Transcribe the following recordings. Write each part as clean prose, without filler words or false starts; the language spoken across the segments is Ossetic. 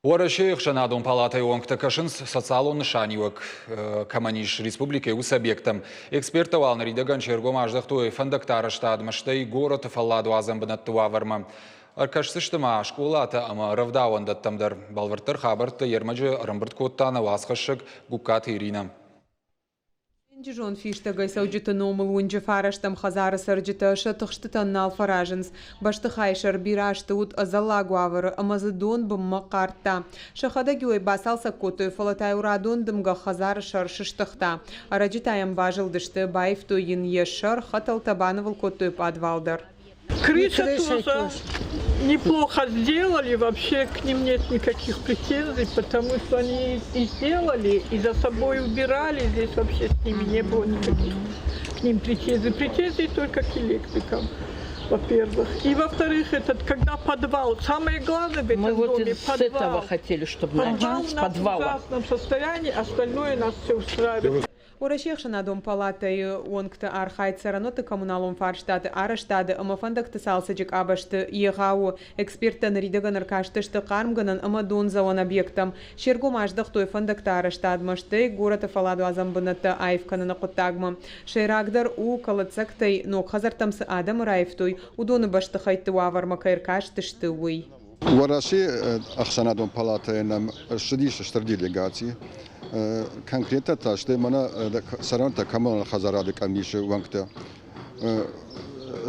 Уӕрӕсейы ӕхсӕнадон палатӕйы уӕнгтӕ кӕсынц социалон нысаниуӕг кӕмӕн ис республикӕйы уыцы объекттӕм. Эксперттӕ уал ныридӕгӕн се ргом аздӕхтой фӕндӕгты арӕзтадмӕ, стӕй горӕты фӕлладуадзӕн бынӕтты уавӕрмӕ. Ӕркӕсдзысты ма скъолатӕ ӕмӕ рӕвдауӕндӕттӕм дӕр. Бӕлвырддӕр хабӕрттӕ йе рмӕджы ӕрӕмбырд кодта нӕ уацхӕссӕг Гугкаты Иринӕ. Денджызон фистӕгӕй цӕуджыты номыл уынджы фарӕстӕм хӕдзары цӕрджытӕ сӕ тыхстытӕн нал фӕразынц. Бӕстыхайы сӕр бирӕ азты уыд ӕдзӕллаг уавӕры ӕмӕ дзы дон бынмӕ хъардта. Сӕхӕдӕг-иу ӕй бацалцӕг кодтой, фӕлӕ та-иу радон дымгӕ хӕдзары сӕр сыстыгъта. Ӕрӕджы та йӕм базылдысты, баивтой йын йӕ сӕр, хӕтӕлтӕ банывыл кодтой пъадвал дӕр. Крыша тоже неплохо сделали, вообще к ним нет никаких претензий, потому что они и сделали, и за собой убирали, здесь вообще с ними не было никаких к ним претензий. Претензии только к электрикам, во-первых. И во-вторых, этот, когда подвал, самое главное в этом Мы вот доме с подвал. этого хотели, чтобы Подвал начать, с у нас в подвала. ужасном состоянии, остальное нас все устраивает. Уӕрӕсейы ӕхсӕнадон палатӕйы уӕнгты архайд цӕрӕнуӕтты коммуналон фарстаты, арӕзтады ӕмӕ фӕндӕгты цалцӕджы къабӕзты егъау у. Эксперттӕ ныридӕгӕн ӕркастысты хъармгӕнӕн ӕмӕ дондзӕуӕн объекттӕм. Се ргом аздӕхтой фӕндӕгты арӕзтадмӕ, стӕй горӕты фӕлладуадзӕн бынӕттӕ аив кӕныны хъуыддагмӕ. Сӕйрагдӕр у, кӕлӕддзӕгтӕй ног хӕдзӕрттӕм цы адӕмы раивтой, уыдоны бӕстыхӕйтты уавӕрмӕ кӕй ӕркастысты, уый. Уӕрӕсейы ӕхсӕнадон палатӕйы нӕм ссыдис стыр делегаци. Конкретно та сты мӕнӕ цӕрӕнтӕ коммуналон хӕдзарады къамисы уӕнгтӕ.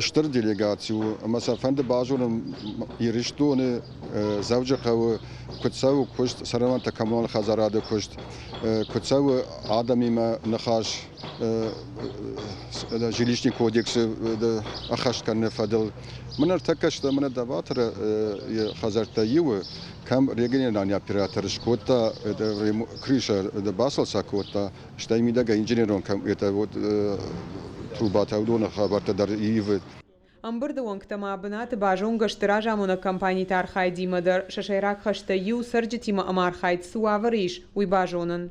Стыр делегаци у ӕмӕ сӕ фӕнды базонын Ирыстоны, Дзӕуджыхъӕуы куыд цӕуы куыст, цӕрӕнуӕттӕ коммуналон хӕдзарады куыст, куыд цӕуы адӕмимӕ ныхас жилищный кодексы ӕххӕст кӕныны фӕдыл. Мын ӕртӕккӕ сты мӕнӕ Даваторы хӕдзӕрттӕ иуы, кӕм региональный оператор скодта, крыша бацалцӕг кодта, стӕй мидӕгӕй инженерон трубатӕ уыдоны хабӕрттӕ дӕр ивы. Ӕмбырды уӕнгтӕ ма бынаты базонгӕ сты разамонӕг компаниты архайдимӕ дӕр. Сӕ сӕйраг хӕстӕ иу цӕрджытимӕ ӕмархайд цы уавӕры ис, уый базонын.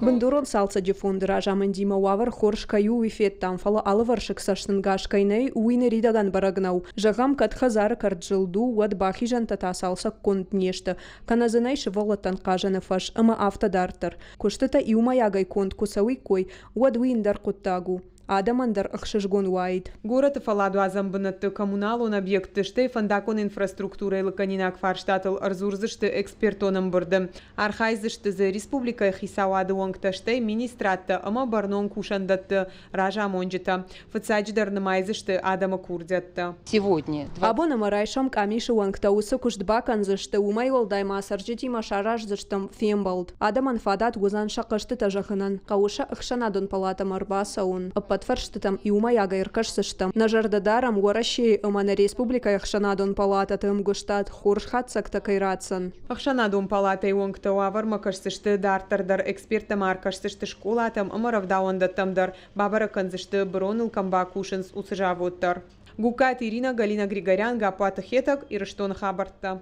Бындурон цалцӕджы фонды разамындимӕ уавӕр хорз кӕй у, уый федтам, фӕлӕ алывӕрсыг цӕстӕнгас кӕй нӕй, уый ныридӕгӕн бӕрӕг нӕу. Зӕгъӕм, кӕд хӕдзары кӕрт зылд у, уӕд бахизӕнтӕ та цалцӕггонд не сты, кӕнӕ дзы нӕй сывӕллӕттӕн хъазӕны фӕз ӕмӕ афтӕ дарддӕр. Куыстытӕ иумӕйагӕй конд куы цӕуиккой, уӕд уый ӕндӕр хъуыддаг у. Адӕмӕн дӕр ӕхсызгон уаид. Горӕты фӕлладуадзӕн бынӕтты, коммуналон объектты, стӕй фӕндаггон инфраструктурӕйы лыггӕнинаг фарстатыл ӕрдзурдзысты экспертон ӕмбырды. Архайдзысты дзы республикӕйы хицауады уӕнгтӕ, стӕй министрадтӕ ӕмӕ бӕрнон кусӕндӕтты разамонджытӕ. Фыццаджыдӕр нымайдзысты адӕмы курдиӕттӕ. Сегодня. Абон ӕмӕ райсом къамисы уӕнгтӕ уыцы куыст бакӕндзысты, уымӕй уӕлдай ма цӕрджытимӕ сараздзыстӕм фембӕлд. Адӕмӕн фадат уыдзӕн сӕ хъӕстытӕ зӕгъынӕн, хъӕуы сӕ ӕхсӕнадон палатӕмӕ ӕрбацӕуын. Ӕппӕт фӕрстытӕм иумӕйагӕй ӕркӕсдзыстӕм. Нӕ зӕрдӕ дарӕм, Уӕрӕсейы ӕмӕ нӕ республикӕйы ӕхсӕнадон палатӕты ӕмгуыстад хорз хатдзӕгтӕ кӕй ратдзӕн. Ӕхсӕнадон палатӕйы уӕнгтӕ уавӕрмӕ кӕсдзысты дарддӕр дӕр, эксперттӕ ма ӕркӕсдзысты скъолатӕм ӕмӕ рӕвдауӕндӕттӕм дӕр, бабӕрӕг кӕндзысты, быроныл кӕм бакусынц, уыцы завод дӕр. Гугкаты Ирина, Галина Григорян, Гаппуаты Хетӕг, Ирыстоны хабӕрттӕ.